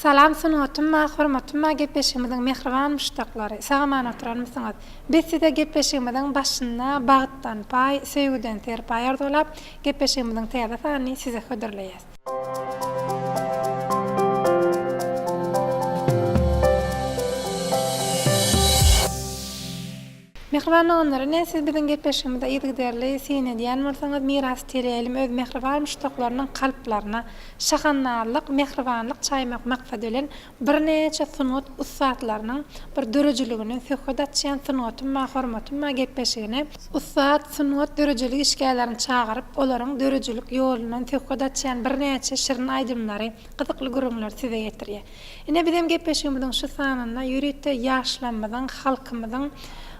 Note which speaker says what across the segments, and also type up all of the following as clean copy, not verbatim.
Speaker 1: Salam sungatym bar hormatym bar gepleşigimiziň mähriban muşdaklary sag-aman oturanmysyňyz biz size gepleşigimiziň başynda bagtdan paý söýgüden serpaý arzuwlap gepleşigimiziň täze sanyny size hödürleýäs. Mähriban doganlar, ine, siz biziň gepleşigimize yzygiderli syn edýän bolsaňyz, Miras teleýaýlym öz mähriban muşdaklarynyň kalplaryna şahandazlyk, mähribanlyk çaýmak maksady bilen birnäçe sungat ussatlarynyň bir döredijiliginden söhbet açýan Sungatym bar, hormatym bar gepleşigine ussat sungat döredijilik işgärlerini çagyryp, olaryň döredijilik ýolundan söhbet açýan birnäçe şirin aýdymlary, gyzykly gürrüňleri size ýetirýär. Ine bizem gepleşigimiziň şu sanynda ýörite ýaşlarymyzyň, halkymyzyň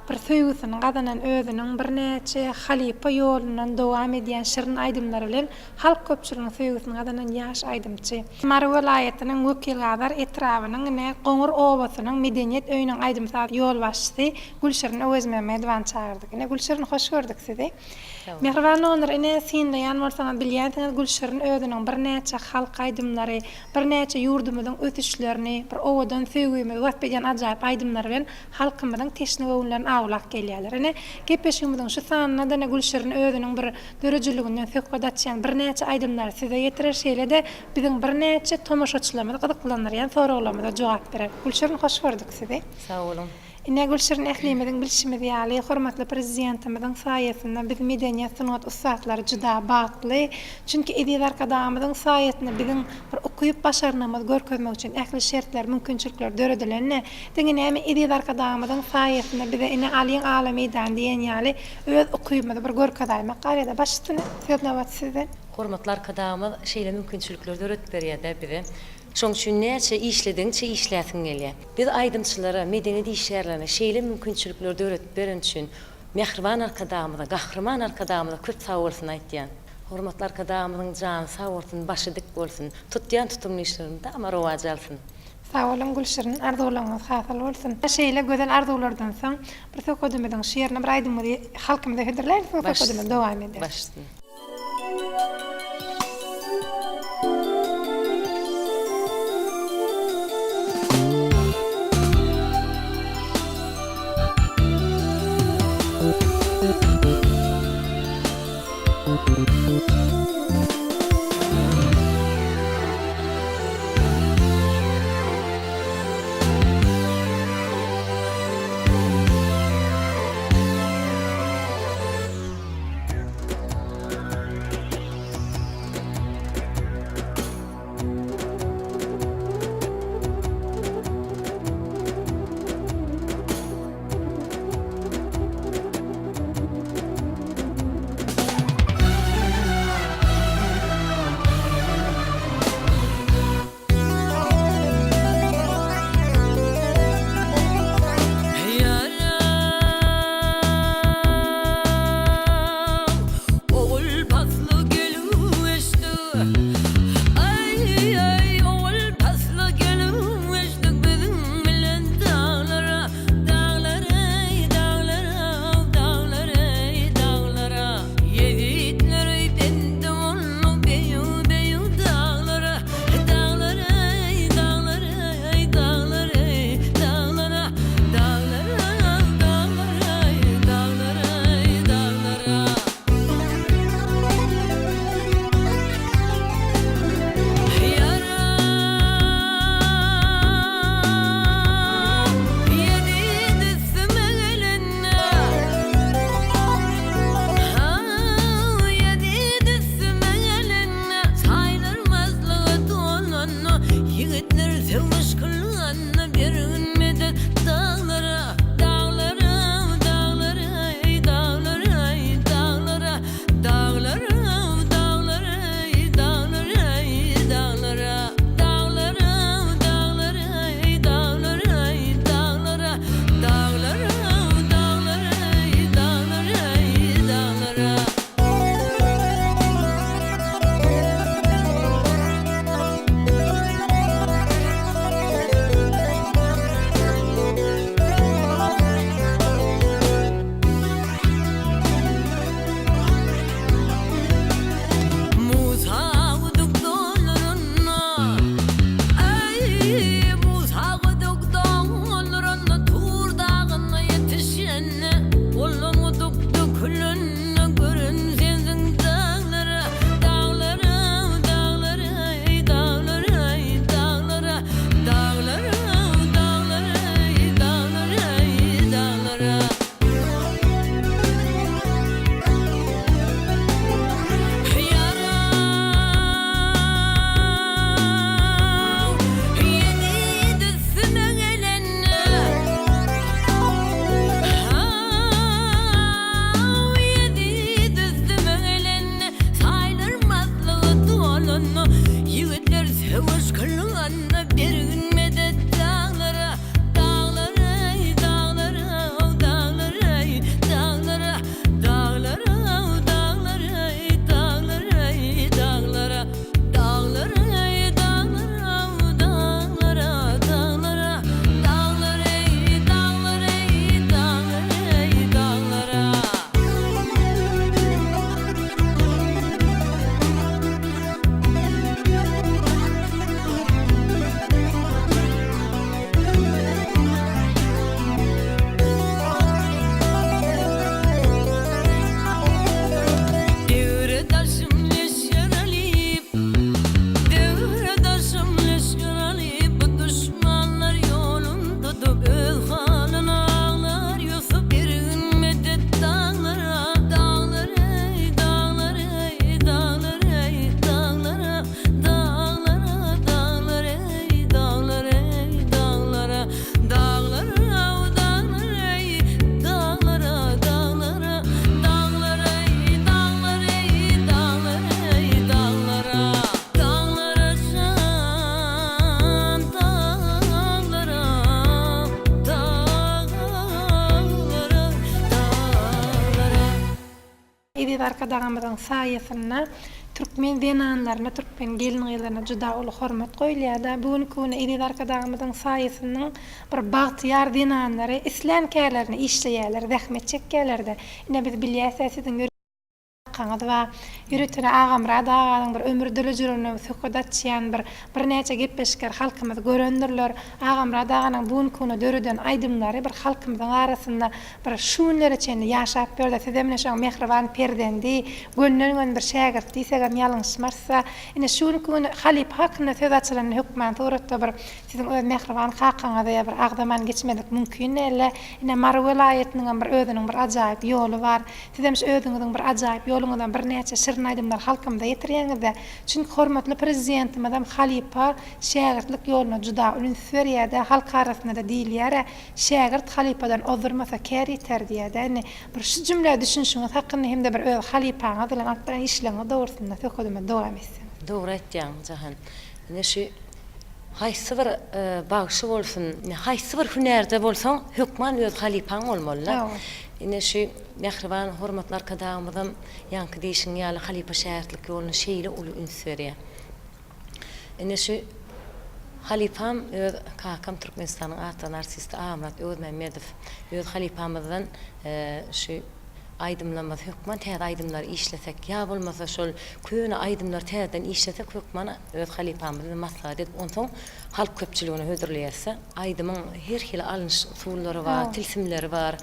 Speaker 1: bir söýgüsini gazanan özüniň birnäçe halypa ýolundan dowam edýän şirin aýdymlary bilen halk köpçüliginiň söýgüsini gazanan ýaş aýdymçy, Mary welaýatynyň Wekilgazar etrabynyň ine Goňur obasynyň medeniýet öýüniň aýdym-saz ýolbaşçysy Gülşirin Öwezmämmedowany çagyrdyk. Ine Gülşirin hoş gördük sizi. Mähriban doganlar ine synlaýan bolsaňyz bilýänsiňiz Gülşirin özüniň birnäçe halk aýdymlary, Birnäçe ýurdumyzyň ösüşlerini, bir owadan söýgimizi wasp edýän ajaýyp aýdymlary bilen halkymyzyň teşne göwünlerini awlap gelýärler. Ine, gepleşigimiziň şu sanynda-da ine Gülşirin özüniň bir döredijiliginden söhbet açýan birnäçe aýdymlary size ýetirer, şeýle-de biziň birnäçe tomaşaçylarymyzy gyzyklandyrýan soraglarymyza jogap berer. Gülşirin hoş gördük sizi.
Speaker 2: Sag boluň.
Speaker 1: Ine, Gülşirin ählimiziň bilşimiz ýaly, hormatly Prezidentimiziň saýasynda biz medeniýet, sungat ussatlary juda bagtly. Çünki eziz Arkadagymyzyň saýasynda biziň bir ukyp-başarnygymyzy görkezmek üçin ähli şertler, mümkinçilikler döredilenine, diňe näme eziz Arkadagymyzyň saýasynda bize ine alyň ala meýdany diýen ýaly öz ukybymyzy bir görkezaýmak galýar-da. Baş üstüne, söz nobaty sizden.
Speaker 2: Hormatly Arkadagymyz şeýle mümkinçilikleri döredip berýär-dä bize. Şoň üçin näçe işledigiňçe işläsiň gelýär. Biz aýdymçylara, medeniýet işgärlerine şeýle mümkinçilikleri döredip bereni üçin Mähriban Arkadagymyza, Gahryman Arkadagymyza köp sagbolsun aýtýan. Hormatly Arkadagymyzyň jany sag bolsun, başy dik bolsun, tutýan tutumly işleri mydama rowaç alsyn.
Speaker 1: Sag boluň Gülşirin, arzuwlaryňyz hasyl bolsun. Şeýle gözel arzuwlardan soň bir söhbedimiziň şu ýerine bir aýdymyzy halkymyza hödürläýeli soň söhbedimizi dowam ederis.
Speaker 2: Baş üstüne.
Speaker 1: Arkadagymyzyň saýasynda türkmen zenanlaryna, türkmen gelin-gyzlaryna juda uly hormat goýulýar-da. Bu günki günde eziz Arkadagymyzyň saýasynyň bir bagtyýar zenanlary islän kärlerinde işleýärler, zähmet çekýärler-de. Ine biz bilýäs-ä siziň Kaňyz bar. Ýöritene Agamyrat aganyň bir ömür döredijiligine söhbet açýan bir birnäçe gepleşikler halkymyz görendirler. Agamyrat aganyň bu günki güne döreden aýdymlary bir halkymyzyň arasynda bir şu günlere çenli ýaşap ýörde. Sizem ine şoň mähriban perzendi, gönden-göni bir şägirt diýsegem ýalňyşmarsa. Ine şu günki gün halypa hakynda söz açylanda hökman suratda bir siziň öz mähriban kakaňyzy bir agzaman geçmezlik mümkin dälde. Ine Mary welaýatynyňam bir özüniň bir ajaýyp ýoly bar. Sizem şu özüňiziň bir ajaýyp ýoluňyzdan birnäçe şirin aýdymlary halkymyza ýetirýäňizde. Çünki hormatly Prezidentimizem halypa şägirtlik ýoluna juda üns berýärde, halk arasynda-da diýilýär-ä, Şägirt halypadan ozdurmasa kär ýiter diýýär-dä. Indi bir şu jümlä düşünişiňiz hakynda hem-de bir öz halypaňyz bilen alyp baran işleriňiz dogrusynda söhbedimizi dowam etseňiz.
Speaker 2: Dogry aýtýaň, Jahan. Ine şu Haýsy bir bagşy bolsun, haýsy bir hünärde bolsaň, hökman öz halypaň bolmaly-da. Ine şu mähriban hormatly Arkadagymyzam ýaňky diýşiň ýaly halypa-şägirtlik ýoluna şeýle uly üns berýär. Ine şu halypam öz kakam Türkmenistanyň atly artisti Agamyrat Öwezmämmedow öz halypamyzdan şu aýdymlarymyzy hökman täze aýdymlary işlesek, ýa bolmasa şol köne aýdymlary täzeden işlesek hökman öz halypamyz bilen maslahat edip onsoň halk köpçüligine hödürleýäsde. Aýdymyň her hili alnyş usullary bar, tilsimleri bar.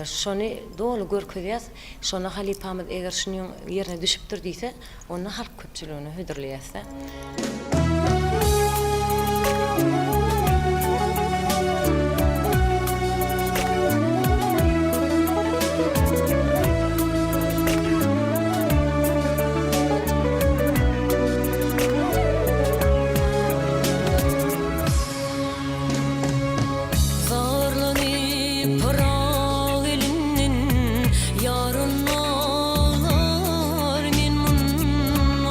Speaker 2: Şony doly görkezýäs. Şonda halypamyz eger şunyň ýerine düşüpdir diýse, onda halk köpçüligine hödürleýäsde. Zarlanyp Pyragy elinden Ýaryn aglar men mundan.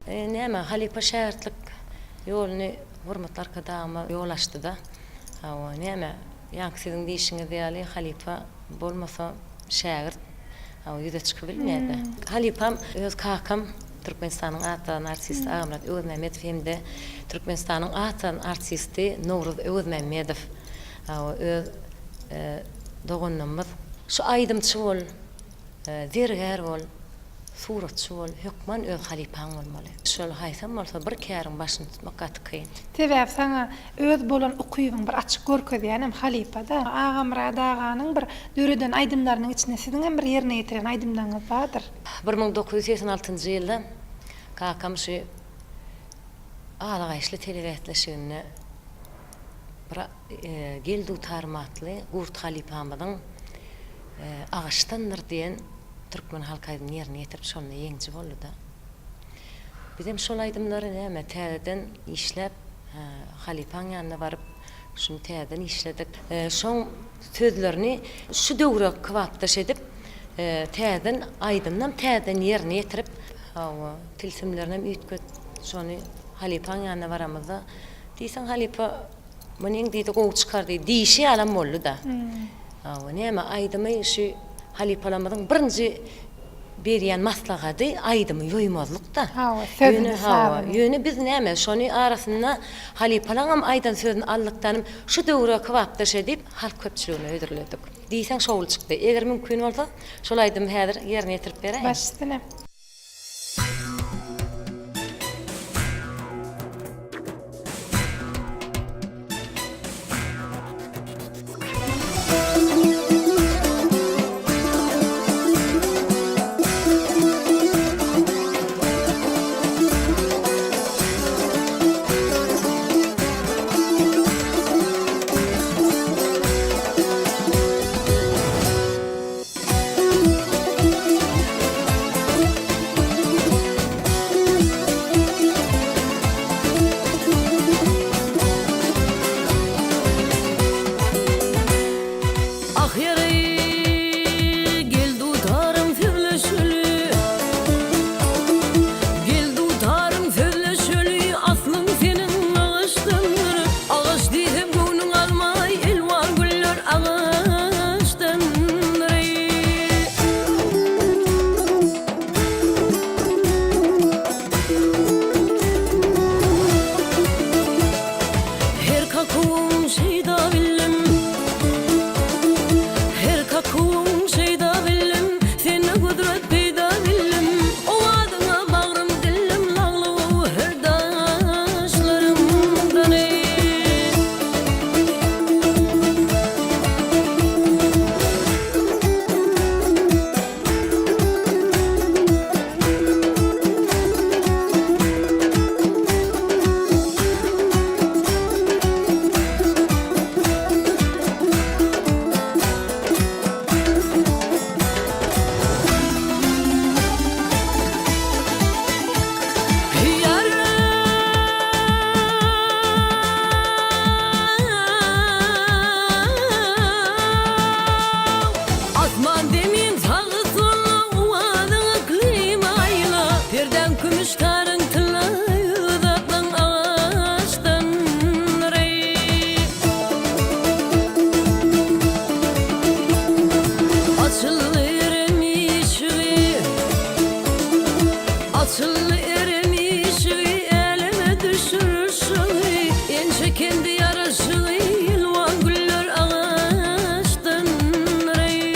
Speaker 2: Näme, halypa-şägirtlik ýoluny hormatly Arkadagymyz ýol açdy-da. Hawa, näme, ýaňky siziň diýşiňiz ýaly halypa bolmasa şägirt, hawa, ýüze çykybilmeýär-dä. Halypam öz kakam, Türkmenistanyň at gazanan artisti Agamyrat Öwezmämmedow hem-de Türkmenistanyň at gazanan artisti Nowruz Öwezmämmedow, hawa, öz doganlarymyz. Şu aýdymçy bol, zergär bol, suratçy bol, hökman öz halypaň bolmaly. Şol haýsam bolsa bir käriň başyny tutmak gaty kyn.
Speaker 1: Sebäbi saňa öz bolan ukybyň bir açyk görkezýänem halypa-da. Agamyrat aganyň bir döreden aýdymlarynyň içinde siziňem bir ýerine ýetiren aýdymlaryňyz bardyr.
Speaker 2: 1986-njy ýylda kakam şu Alagaýyşly telebäsleşiginde bir Gel dutarym atly Gurt halypamyzyň Agaçdandyr diýen türkmen halk aýdymyny ýerine ýetirip şonda ýeňiji boldy-da. Bizem şol aýdymlary näme täzeden işläp halypaň ýanyna baryp şuny täzeden işledik. Şoň sözlerini şu döwre kybapdaş edip täzeden aýdymynam täzeden ýerine ýetirip hawa tilsimlerinem üýtget şony halypaň ýanyna baramyzda diýseň halypa Munyň diýdi gowy çykar diýdi. Diýşi ýalam boldy-da. Hawa, näme aýdymy şu halypalarymyzyň birinji berýän maslahady aýdymy ýoýmazlyk-da.
Speaker 1: Hawa, sözüni,
Speaker 2: Ýöne, hawa,
Speaker 1: sazyny.
Speaker 2: ýöne biz näme, şony arasynda halypalaňam aýdan sözüni aldykdanam şu döwre kybapdaş edip halk köpçüligine hödürledik. Diýseň şowly çykdy. Eger mümkin bolsa, şol aýdymy häzir ýerine ýetirip beräýiň.
Speaker 1: Baş üstüne.
Speaker 3: Ah ýeri, gel dutarym sözleşeli, Gel dutarym sözleşeli, Aslyň seniň agaçdandyr. Agaç diýsem göwnüň almaý, Elwan güller agaçdandyr. Her kakuwyň şeýda bildim, Her kakuwyň şeýda bildim, Sende gudrat peýda bildim, Owazyňa bagrym dildim, Lagly-göwher daşlarymdan eý. Asman zemin sagy solla Owazyň yklym aýla Perdäň kümüş taryň tylla Uzaklyň agaçdan reý. Açyldy Erem işigi Açyldy Erem işigi Äleme düşür şygy Ençe kendi ýaraşygy Ýylwan güller agaçdan reý.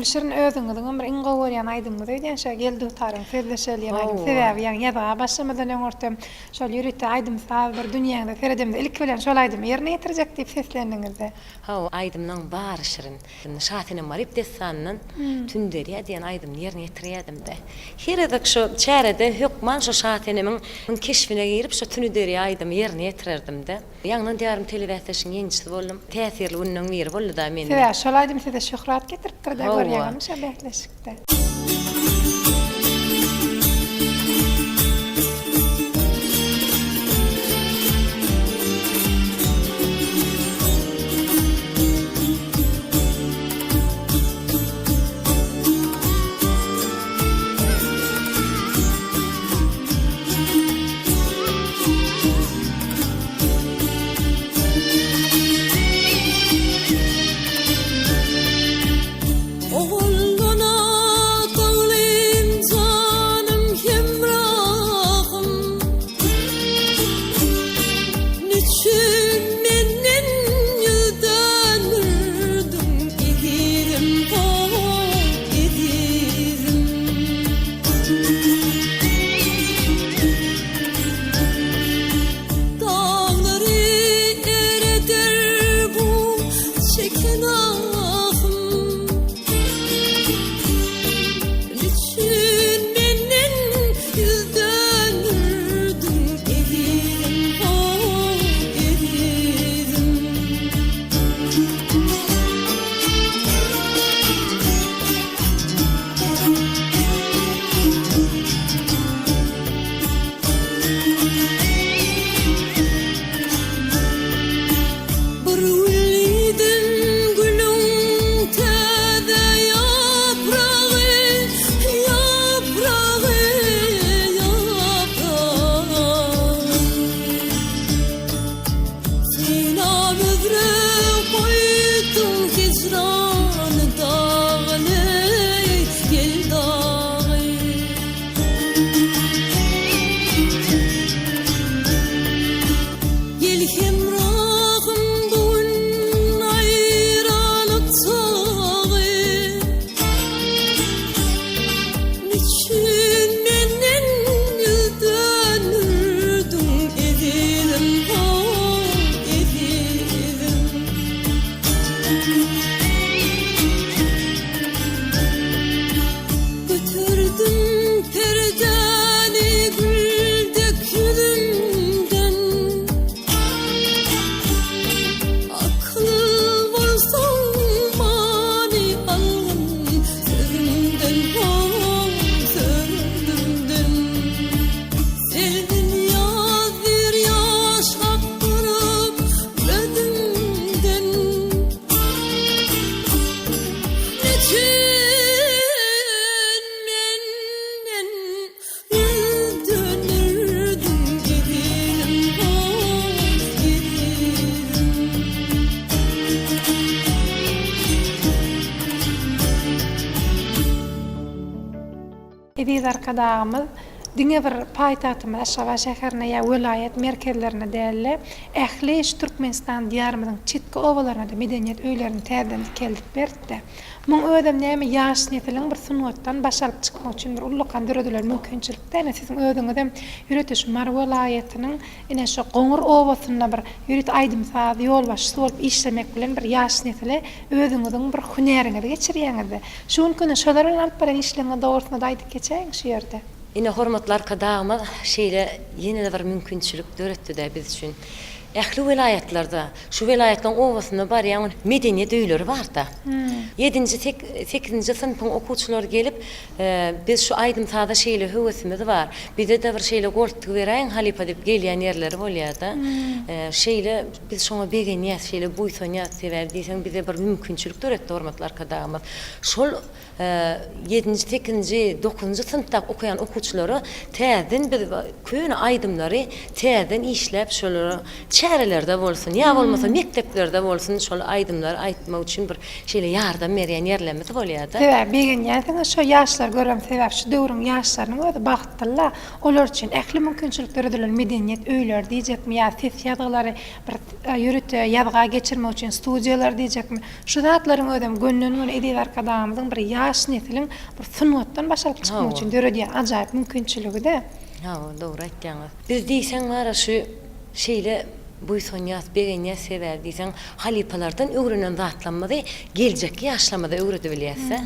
Speaker 1: Gülşirin özüňiziňem bir iň gowy görýän aýdymyňyz öýdýän şo Gel dutaryň sözleşeli diýen aýdym. Sebäbi ýaňy ýazga başlamazdan öňürti şol ýörite aýdym-saz bir dünýäňize seredemde ilki bilen şol aýdymy ýerine ýetirjek diýip seslendiňizde.
Speaker 2: Hawa, aýdymlaň bary şirin. Şasenem Maryp dessanyndan Tün derýa diýen aýdymyny ýerine ýetirýärdim-de. Her gezek şo çärede hökman şo Şasenemiň keşbine girip şo Tüni derýa aýdymy ýerine ýetirerdim-de. Ýaňlan diýarym telebäsleşigiň ýeňijisi boldum. Täsirli günleň biri boldy-da mende.
Speaker 1: Sebäbi şol aýdym size şöhrat getiripdir-dä görýäňizmi şo bäsleşikde.
Speaker 3: Oguldan ataglym janym hemrahym Niçün menden ýüz dönderdiň ezizim ho ezizim. Daglary ereder bu çeken ahym. Niçün menden ýüz dönderdiň ezizim ho ezizim. Bir gülüdim gülüň täze ýapragy, ýapragy, ýapragy. Synam üzre goýduň hijran dagyny, ýel dagy. Gel hemrahym bu gün aýralyk çagy. Niçün menden ýüz dönderdiň ezizim ho ezizim. Göterdim perdäni gül dek ýüzümden Akyl bolsaň many algyn sözümden ho sözümden Selden ýaz bir ýaş akdyryp gözümden Neçün menden ýüz dönderdiň ezizim ho ezizim.
Speaker 1: Eziz Arkadagymyz diňe bir paýtagtymyz Aşgabat şäherine ýa welaýat merkezlerine däl-de, ähli şu Türkmenistan Diýarymyzyň çetki obalaryna-da medeniýet öýlerini täzeden dikeldip berdi-de. Muň özem näme ýaş nesiliň bir sungatdan baş alyp çykmagy üçin bir ullakan döredilen mümkinçilik-dä. Ine siziň özüňizem ýörite şu Mary welaýatynyň ine şu Goňur obasynda bir ýörite aýdym-saz ýolbaşçysy bolup işlemek bilen bir ýaş nesile özüňiziň bir hünäriňizi geçirýäňiz-de. Şu günki günde şolar bilen alyp baran işleriňiz dogrusynda-da aýdyp geçäýiň şu ýerde.
Speaker 2: Ine, hormatly Arkadagymyz şeýle ýene-de bir mümkinçilik döretdi-dä biz üçin. Ähli welaýatlarda, şu welaýatlaryň obasynda barýaň, medeniýet öýleri bar-da. Ýedinji, sekizinji synpyň okuwçylary gelip, Biz şu aýdym-saza şeýle höwesimiz bar, bize-de bir şeýle goltgy beräýiň, halypa diýip gelýän ýerleri bolýar-da. Şeýle biz şoňa begenýäs, şeýle buýsanýas, sebäbi diýseň bize bir mümkinçilik döretdi hormatly Arkadagymyz. Şol ýedinji, sekizinji, dokuzynjy synpda okaýan okuwçylara täzeden biz köne aýdymlary täzeden işläp şolara çä. çärelerde bolsun, ýa bolmasa mekdeplerde bolsun şol aýdymlary aýtmak üçin bir şeýle ýardam berýän ýerlerimiz bolýar-da.
Speaker 1: Sebäbi begenýänsiňiz şo ýaşlary görem sebäp şu döwrüň ýaşlarynyň özi bagtlyla olar üçin ähli mümkinçilik döredilen medeniýet öýleri diýjekmi ýa ses ýazgylary bir ýörite ýazga geçirmek üçin studiýalar diýjekmi şu zatlaryň özem gönden göni Eziz Arkadagymyzyň bir ýaş nesliň bir sungatdan baş alyp çykmagy üçin döredýän ajaýyp mümkinçiligide.
Speaker 2: Hawa dogry aýtýaňyz. Biz diýseň bara şu şeýle buýsanýas, begenýäs sebäbi diýseň halypalardan öwrenen zatlarymyzy geljekki ýaşlarymyza öwredibilýäsdä.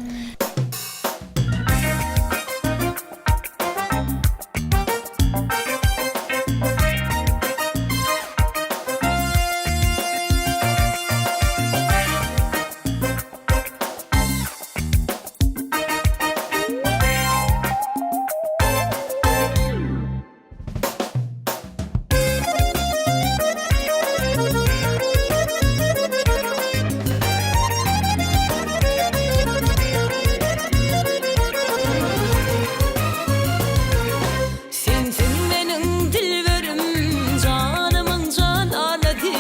Speaker 3: Sensiň meniň dilberim, janymyň jananasy.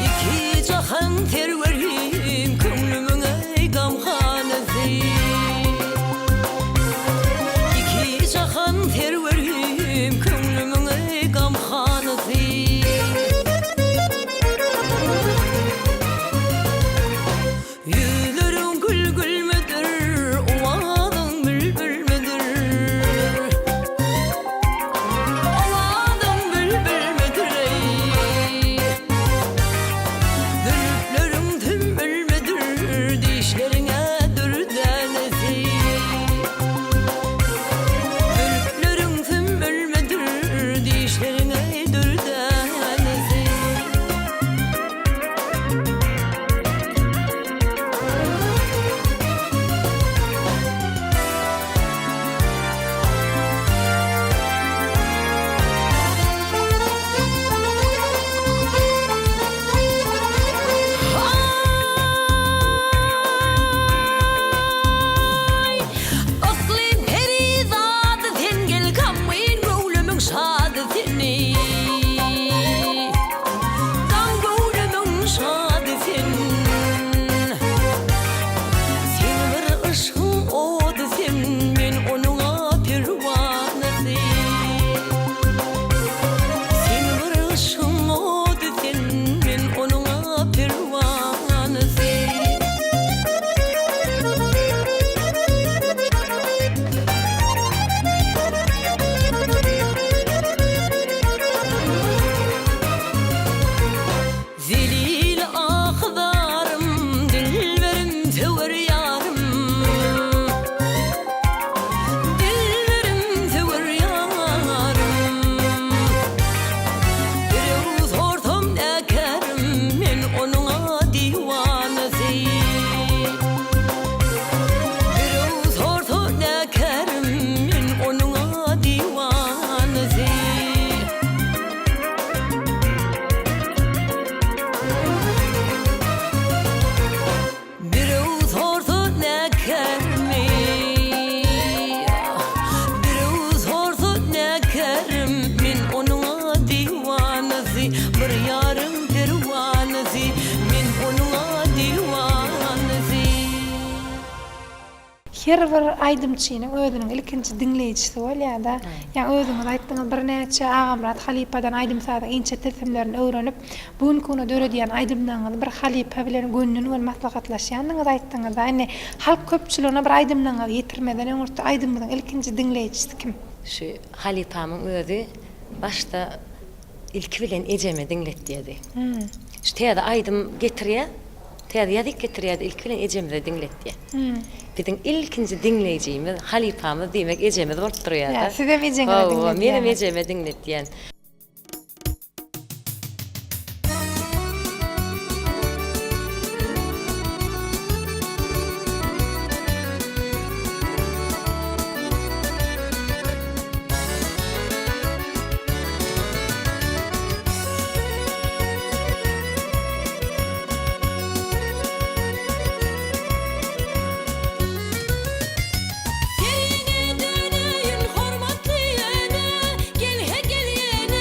Speaker 3: Iki jahan serwerim, köňlümiň eý gamhanasy. Iki jahan serwerim, köňlümiň eý gamhanasy. Ýüzleriň gül-gülmüdir, owazyň bülbülmidir? Owazyň bülbülmidir-eý? Zülpleriň sümbülmidir, dişleriň-ä dür dänesi? Zülpleriň sümbülmidir, dişleriň-ä dür dänesi? Aý, yklym perizady sen gel gamgyn göwnümiň şady seni. Daň göwnümiň şady sen. Sen bir yşgyň ody sen, men onuň-a perwanasy. Sen bir yşgyň ody sen, men onuň-a perwanasy. Zelil ahy-zarym, dilberim, söwer ýarym. Dilberim, söwer ýarym. Birew sorsam näkärim, men onuň-a diwanasy. Birew sorsa näkärim, men onuň-a diwanasy. Birew sorsa näkärim, Birew sorsa näkärim, Men onuň-a diwanasy, Bir ýaryň perwanasy, Men onuň-a diwanasy.
Speaker 1: Her bir aýdymçynyň özüniň ilkinji diňleýjisi bolýar-da. Ýaňy özüňiz aýtdyňyz, birnäçe Agamyrat halypadan aýdym-sazyň inçe tilsimlerini öwrenip, bu günki güne döredýän aýdymlaryňyzy bir halypa bilen gönden-göni maslahatlaşýandygyňyzy aýtdyňyz-da. Indi halk köpçüligine bir aýdymlaryňyzy ýetirmezden öňürti aýdymyňyzyň ilkinji diňleýjisi kim?
Speaker 2: Şu halypamyň özi başda ilki bilen ejeme diňletýärdi. Şu täze aýdym getirýär. Täze ýazyk getirýärdi, ilki bilen ejemize diňletýär. Biziň ilkinji diňleýjimiz, halypamyz diýmek ejemiz bolup durýar-da.
Speaker 1: Ýa, sizem ejeňize diňletýäňiz.
Speaker 2: Hawa, menem ejeme diňletýän.
Speaker 3: Seriňe döneýin hormatly ene, Gel-he gel ýene.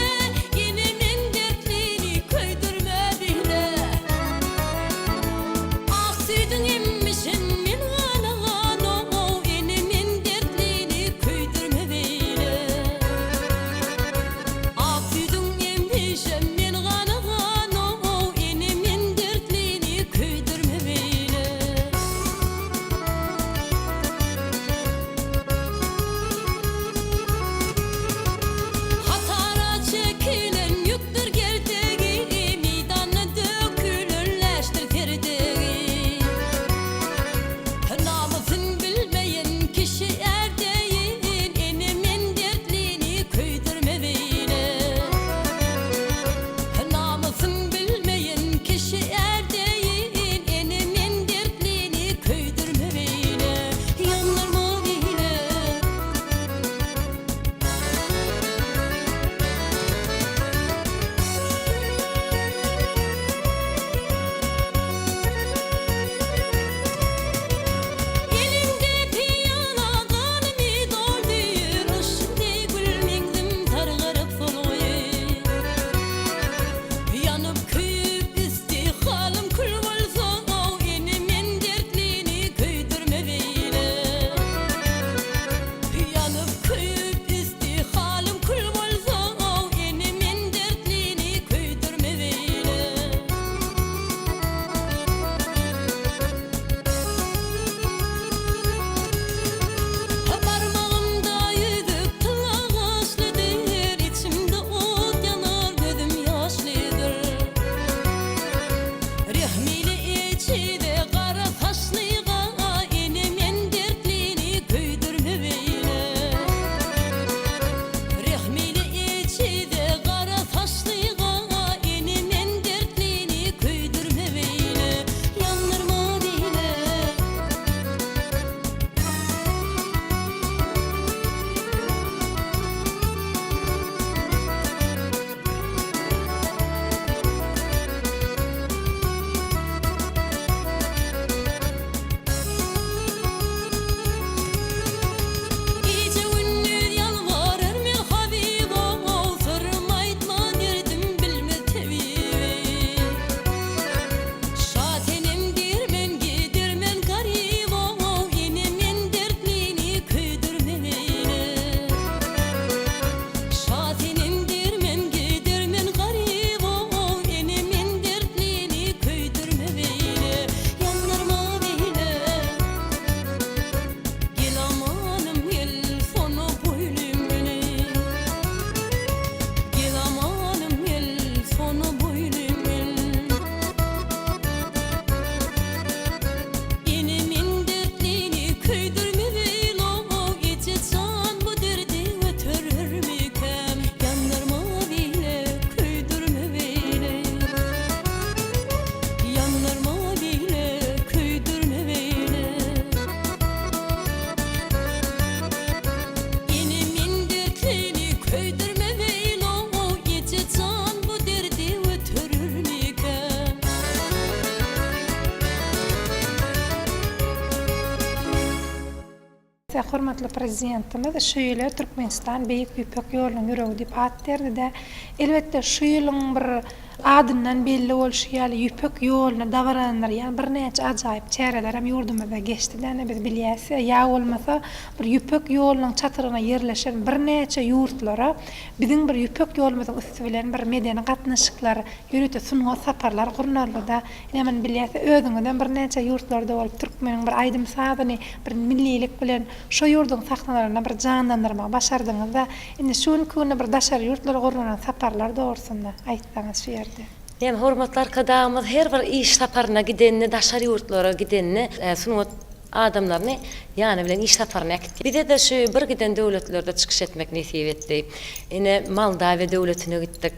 Speaker 1: bilýäs-de, hormatly Prezidentimiz şu ýyla Türkmenistan Beýik Ýüpek ýolunyň ýüregi diýip at berdi-de. Elbetde, şu ýylyň bir adyndan belli bolşy ýaly, Ýüpek ýoluny dabaralandyrýan birnäçe ajaýyp çärelerem ýurdumyzda geçdi-de, ine, biz bilýäs. Ýa bolmasa, bir Ýüpek ýolunyň çatrygyna ýerleşen birnäçe ýurtlara biziň bir Ýüpek ýolumyzyň üsti bilen bir medeni gatnaşyklar, ýörite sungat saparlar gurnaldy-da. Ine, muny bilýäs. Özüňizem birnäçe ýurtlarda bolup, türkmeniň bir aýdym-sazyny bir millilik bilen şo ýurduň sahnalarynda bir janlandyrmagy başardyňyz-da. Indi şu günki günde bir daşary ýurtlara gurnalan saparlar dogrusynda aýtsaňyz şu ýerde.
Speaker 2: Ýa hormatly Arkadagymyz her bir iş saparyna gidende, daşary ýurtlara gidende sungat adamlaryny ýany bilen iş saparyna äkitýär. Bize-de şu bir giden döwletlerde çykyş etmek nesip etdi. Ine, Moldawiýa döwletine gitdik.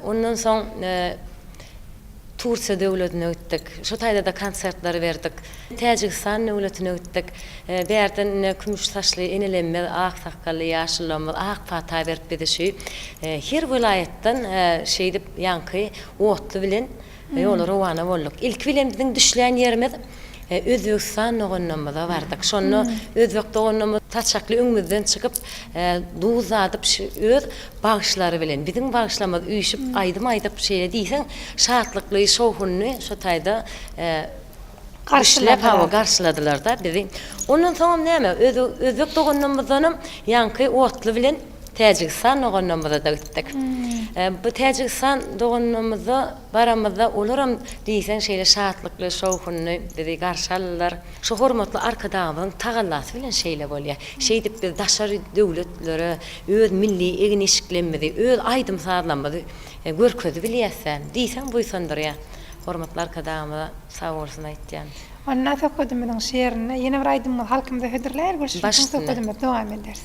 Speaker 2: Ondan soň Tursiýa döwletine gitdik. Şo taýda-da konsertler berdik. Täjigistan döwletine gitdik. Bärden ine kümüş saçly enelemmiz, ak sakgally ýaşulularymyz ak pata berip bizi şu her welaýatdan şeýdip ýaňky otly bilen ýola rowana bolduk. Ilki bilen biziň düşlän ýerimiz Özbegistan doganlarymyza bardyk. Şonda özbek doganlarymyz saçakly öňümizden çykyp, duz dadyp şu öz bagşylary bilen biziň bagşylarymyz üýşüp aýdym aýdyp şeýle diýseň şatlykly, şowhunly şo taýda Garşyladylar. Hawa, garşyladylar-da bizi. Ondan soňam näme, özbek doganlarymyzdanam ýaňky otly bilen Täjigistan doganlarymyza-da gitdik. Bu Täjigistan doganlarymyza baramyzda olaram diýseň şeýle şatlykly, şowhunly bizi garşy aldylar. Şu hormatly Arkadagymyzyň tagallasy bilen şeýle bolýar. Şeýdip biz daşary döwletlere öz milli egin-eşiklerimizi, öz aýdym-sazlarymyzy görkezibilýäs-dä. Diýseň buýsandyrýar. Hormatly Arkadagymyza sag bolsun aýtýan.
Speaker 1: Onda söhbedimiziň şu ýerinde ýene bir aýdymyzy halkymyza hödürläýeli, görüşmek üçin söhbedimizi dowam ederis.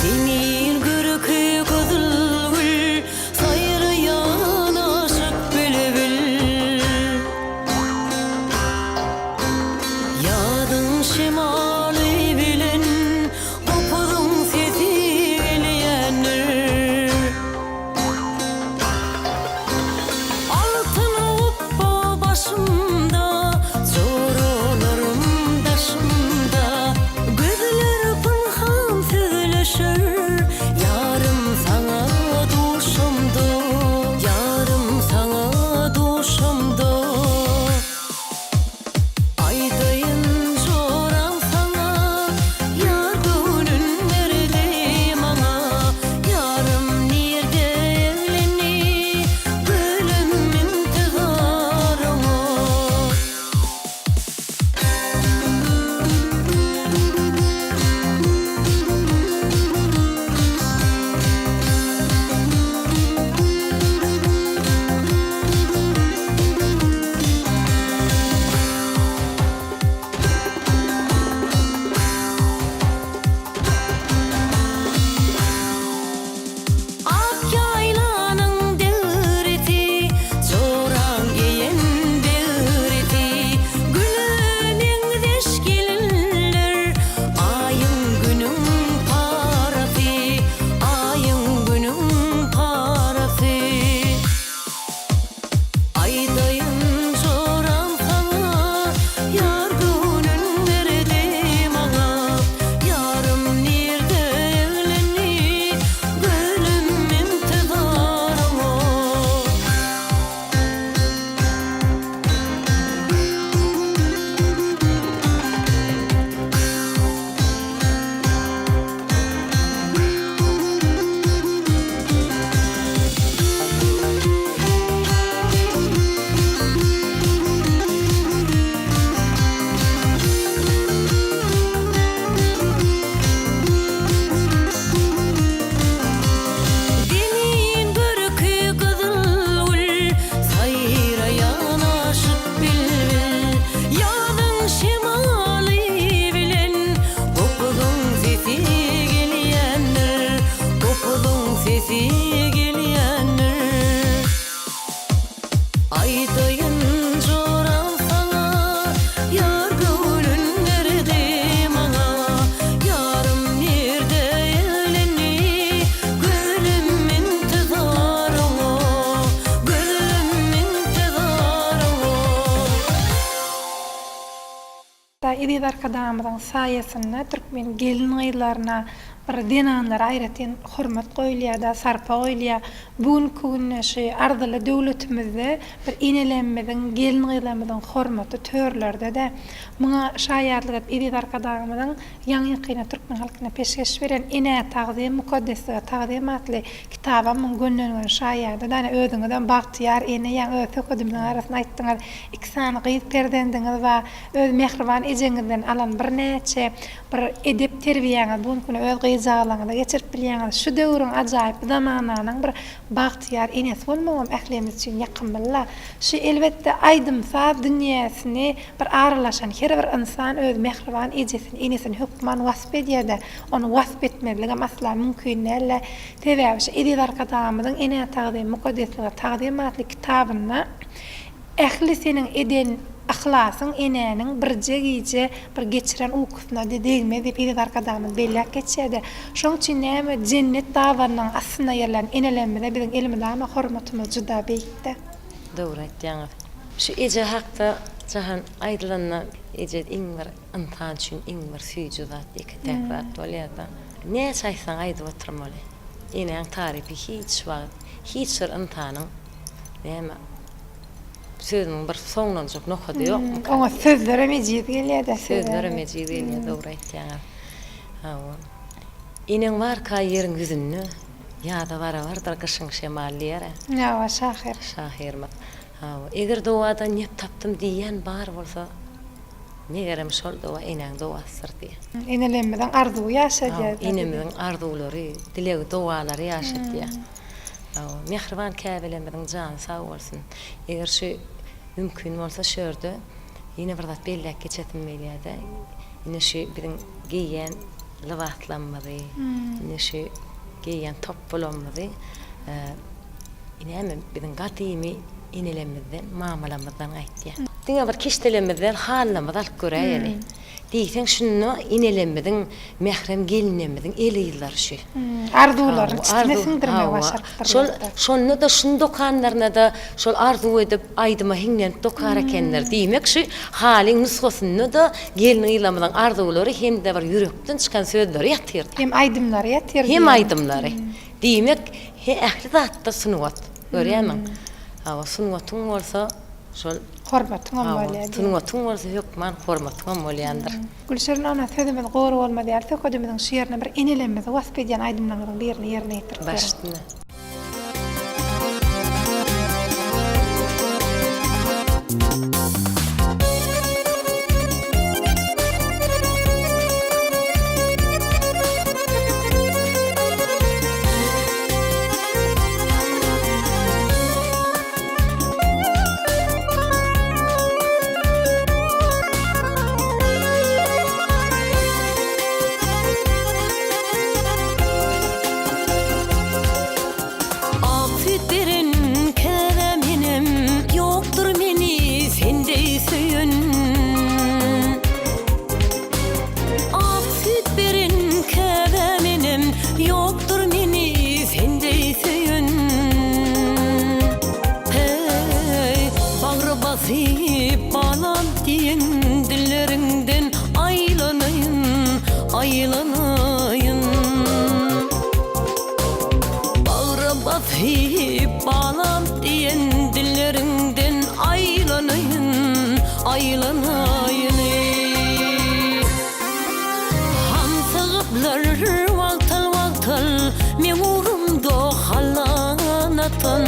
Speaker 3: Zemin görki gyzyl gül, Saýraýan aşyk bilbil. Ýazyň şemaly bilen gopuzyň sesi gelýändir. Altyn gupba başymda, joralarym daşymda, Gözler pynhan sözleşer, ýarym saňa duşamda, Ýarym saňa duşamda. Aýdaýyn joram saňa, ýar göwnün berdi maňa, Ýarym nirde eglendi, gülüm intizar oňa. Ak ýaýlanyň döwreti, Joraň geýen begreti, Güle meňzeş gelinler, Aýyň Günüň parasy, Aýyň Günüň parasy. Aýdaýyn joram saňa, Ýar göwnün berdi maňa. Ýarym nirde eglendi, Gülüm intizar oňa. Zemin görki gyzyl gül, Saýraýan aşyk bilbil. Ýazyň şemaly bilen Gopuzyň sesi gelýändir, Gopuzyň sesi gelýändir. Aýdaýyn joram saňa, Ýar göwnün berdi maňa. Ýarym.
Speaker 1: Eziz Arkadagymyzyň saýasynda türkmen gelin-gyzlaryna, bir zenanlara aýratyn hormat goýulýar-da, sarpa goýulýar. Bu günki günde şu arzyly döwletimizde bir enelerimiziň, gelin-gyzlarymyzyň hormaty törlerde-de. Muňa şaýatlyk edip Eziz Arkadagymyzyň ýaňy-ýakynda türkmen halkyna peşgeş beren Enä tagzym, mukaddeslige tagzym atly kitabam muň gönden-göni şaýady-da. Ine, özüňizem bagtyýar ene, ýaňy öz söhbedimiziň arasynda aýtdyňyz, iki sany gyz perzendiňiz bar. Öz mähriban ejeňizden alan birnäçe bir edep-terbiýäňizi bu günki güne öz gyzjagazlaryňyza geçirip bilýäňiz. Şu döwrüň ajaýyp zamananyň bir bagtyýar enesi bolmagam ählimiz üçin ýakymly-la. Şu elbetde aýdym-saz dünýäsini bir aralaşan her bir ynsan öz mähriban ejesini, enesini hökman wasp edýär-de, ony wasp etmezligem asla mümkin däl-de. Sebäbi şu Eziz Arkadagymyzyň Enä tagzym, mukaddeslige tagzym atly kitabynda Ähli seniň eden yhlasyň enäniň birje gije bir geçiren ukusyna-da degmez diýip Eziz Arkadagymyz belläp geçýär-de. Şoň üçin näme jennet dabanynyň astynda ýerlän enelerimize biziň elmydama hormatymyz juda beýikde.
Speaker 2: Dogry aýtýaňyz. Şu eje hakda Jahan aýdylanda eje iň bir ynsan üçin iň bir süýji zat ýeke-täk zat bolýar-da. Näçe aýtsaň aýdyp oturmaly. Enäň tarypy hiç wagt hiç bir ynsanyň näme sözüniň bir soňlanjak nokady ýokmyka?
Speaker 1: Oňa sözlerem ejiz gelýär-dä.
Speaker 2: Sözlerem ejiz gelýär, dogry aýtýaňyz. Hawa. Eneň barka ýeriň ýüzünde, ýaza barabardyr gyşyň şemaly diýer-ä.
Speaker 1: Hawa, şahyr.
Speaker 2: Şahyrymyz. Hawa. Eger dowadan nep tapdym diýýän bar bolsa, megerem şol dowa enäň dowasydyr diýýär.
Speaker 1: Enelerimiziň arzuwy ýaşadýar.
Speaker 2: Hawa, enemiziň arzuwlary, dilegi, dowalary ýaşadýar. Hawa, mähriban käbelerimiziň jany sag bolsun. Eger şu mümkin bolsa şu ýerde ýene bir zat belläp geçesim gelýär-de. Ine şu biziň geýýän lybaslarymyzy, ine şu geýýän topbularymyzy näme biziň gadymy enelerimizden, mamalarymyzdan gaýtýar. Diňe bir keşdelerimiz däl, halylarymyzy alyp göräýeli. Diýseň şunda enelerimiziň, mährem gelinlerimiziň el yzlary şu.
Speaker 1: Arzuwlaryny çitime siňdirmegi başarypdyrlar.
Speaker 2: Şol şonda-da şuny dokanlarynada şol arzuw edip aýdyma hiňlenip dokar ekenler. Diýmek şu halyň nusgasynda-da gelin-gyzlarymyzyň arzuwlary hem-de bir ýürekden çykan sözleri ýatyr.
Speaker 1: Hem aýdymlary ýatyr.
Speaker 2: Hem aýdymlary. Diýmek he ähli zatda sungat. Görýärmiň? Hawa sungatyň bolsa Şol
Speaker 1: Hormatyňam bolýar diýýär.
Speaker 2: Sungatyň bolsa hökman hormatyňam bolýandyr.
Speaker 1: Gülşirin ana sözümiz gory bolmaz ýaly söhbedimiziň şu ýerine bir enelerimizi wasp edýän aýdymlaryňyzyň birini ýerine ýetirip beriň.
Speaker 2: Baş üstüne.
Speaker 3: Ak süýt beren käbäm enem, Ýokdur meni sen deý söýen. Ak süýt beren käbäm enem, Ýokdur meni sen deý söýen. Heý, bagra basyp balam diýen dilleriňden aýlanaýyn, aýlanaýyn. Bagra basyp balam diýen dilleriňden aýlanaýyn, aýlanaýyn. Hamsygyplar wagtal-wagtal meň ugrumda hallan atan.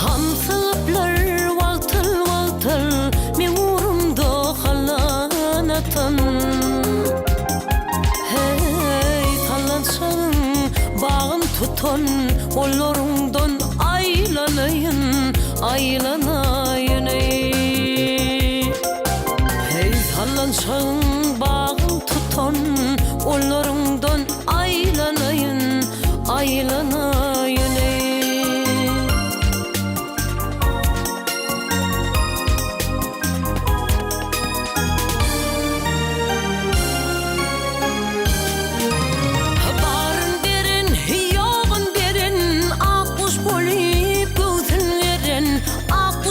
Speaker 3: Hamsygyplar wagtal-wagtal meň ugrumda hallan atan. Heý, sallançagyň bagyn tutan gollaryňdan aýlanaýyn, aýlanaýyn eý. Heý, sallançagyň bagyn tutan gollaryňdan aýlanaýyn, aýlanaýyn eý. Baryn beren, ýogyn beren, ak guş bolup göwsün geren, ak.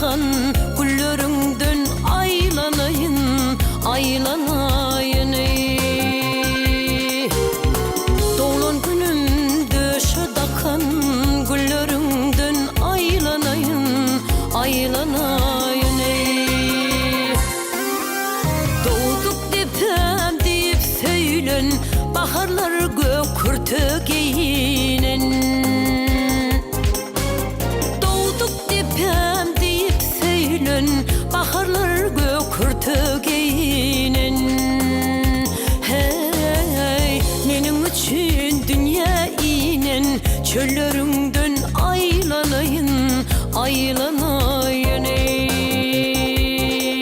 Speaker 3: dakan Gülleriňden aýlanaýyn, aýlanaýyn eý. Doglan günüm döşe dakan Gülleriňden aýlanaýyn, aýlanaýyn eý. Dogduk depäm diýip söýlen Baharlar gök kürte geýinen. Dogduk depäm diýip söýlen Baharlar gök kürte geýinen. Heý, meniň üçin dünýä inen Çölleriňden aýlanaýyn, aýlanaýyn eý.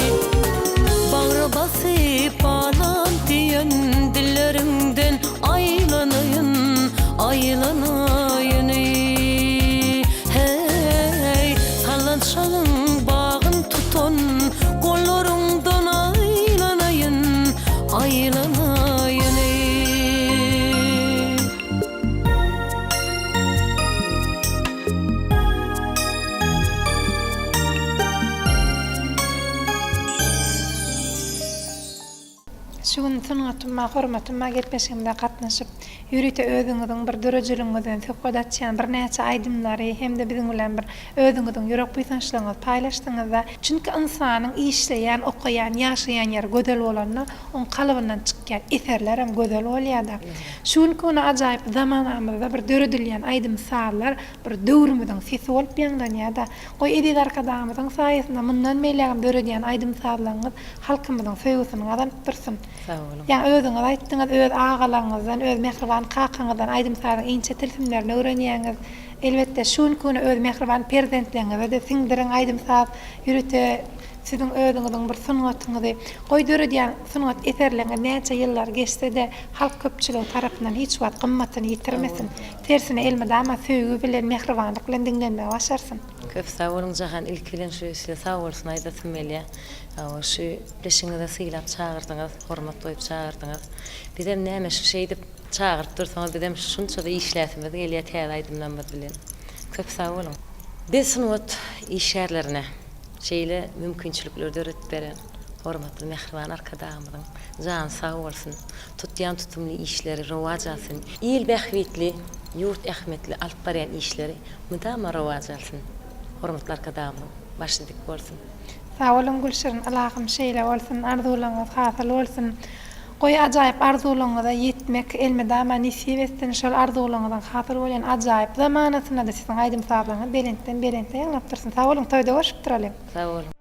Speaker 3: Bagra basyp balam diýen dilleriňden Aýlanaýyn, aýlanaýyn eý. Heý, sallançagyň bagyn tutan gollaryňdan aýlanaýyn, aýlanaýyn eý.
Speaker 1: Şu gün Sungatyma, hormatyma gepleşigimize gatnaşyp, ýörite özüňiziň bir döredijiligiňizden söhbet açýan birnäçe aýdymlary hem-de biziň bilen bir özüňiziň ýürek buýsançlygyňyzy paýlaşdyňyzda. Çünki ynsanyň işleýän, okaýan, ýaşaýan ýeri gözel bolanda, oň kalbyndan çykýan eserlerem gözel bolýar-da. Şu günki güne ajaýyp zamanamyzda bir döredilýän aýdym-sazlar bir döwrümiziň sesi bolup ýaňlanýar-da. Goý, eziz Arkadagymyzyň saýasynda mundan beýlägem döredýän aýdym-sazlaryňyz halkymyzyň söýgüsini gazanyp dursun.
Speaker 2: Sag boluň.
Speaker 1: Ýaňy özüňiz aýtdyňyz, öz agalaryňyzdan, öz mähriban kakaňyzdan aýdym-sazyň inçe tilsimlerini öwrenýäňiz. Elbetde, şu günki güne öz mähriban perzentleriňize-de siňdiriň aýdym-saz ýörite siziň özüňiziň bir sungatyňyzy. Goý, döredýän sungat eserleriňiz näçe ýyllar geçse-de, halk köpçüligi tarapyndan hiç wagt gymmatyny ýitirmesin. Tersine, elmydama söýgi bilen, mähribanlyk bilen diňlenmegi başarsyn.
Speaker 2: Köp sag boluň Jahan ilki bilen şu size sag bolsun aýdasym gelýär. Hawa şu gepleşigiňize sylap çagyrdyňyz, hormat goýup çagyrdyňyz. Bizem näme şu şeýdip çagyryp dursaňyz bizem şunçada işläsimiz gelýär täze aýdymlarymyz bilen. Köp sag boluň. Biz sungat işgärlerine şeýle mümkinçilikleri döredip beren hormatly mähriban Arkadagymyzyň jany sag bolsun, tutýan tutumly işleri rowaç alsyn, il bähbitli, ýurt ähmiýetli alyp barýan işleri mydama rowaç alsyn. Hormatly Arkadagymyzyň başy dik bolsun.
Speaker 1: Sag boluň Gülşirin ylahym şeýle bolsun arzuwlaryňyz hasyl bolsun. Goý ajaýyp arzuwlaryňyza ýetmek elmydama nesip etsin şol arzuwlaryňyzyň hasyl bolýan ajaýyp zamanasynda-da siziň aýdym sazlaryňyz belentden belente ýaňlap dursun sag boluň toýda görşüp duralyň.
Speaker 2: Sag boluň.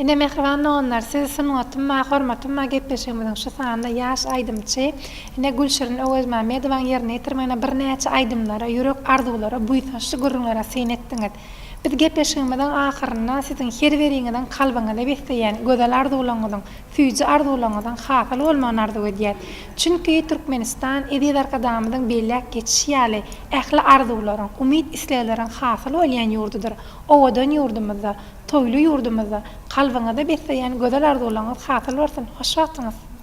Speaker 1: Ine, mähriban doganlar, siz Sungatym bar, hormatym bar gepleşigimiziň şu sanynda ýaş aýdymçy, ine, Gülşirin Öwezmämmedowanyň ýerine ýetirmegine birnäçe aýdymlara, ýürek arzuwlara, buýsançly gürrüňlere syn etdiňiz. Biz gepleşigimiziň ahyrynda siziň her biriňiziň kalbyňyzda besleýän gözel arzuwlaryňyzyň, süýji arzuwlaryňyzyň hasyl bolmagyny arzuw edýäs. Çünki Türkmenistan eziz Arkadagymyzyň belläp geçişi ýaly, ähli arzuwlaryň, umyt-islegleriň hasyl bolýan ýurdudyr. Owadan ýurdumyzda, toýly ýurdumyzda kalbyňyzda besleýän gözel arzuwlaryňyz hasyl bolsun! Hoş wagtyňyz!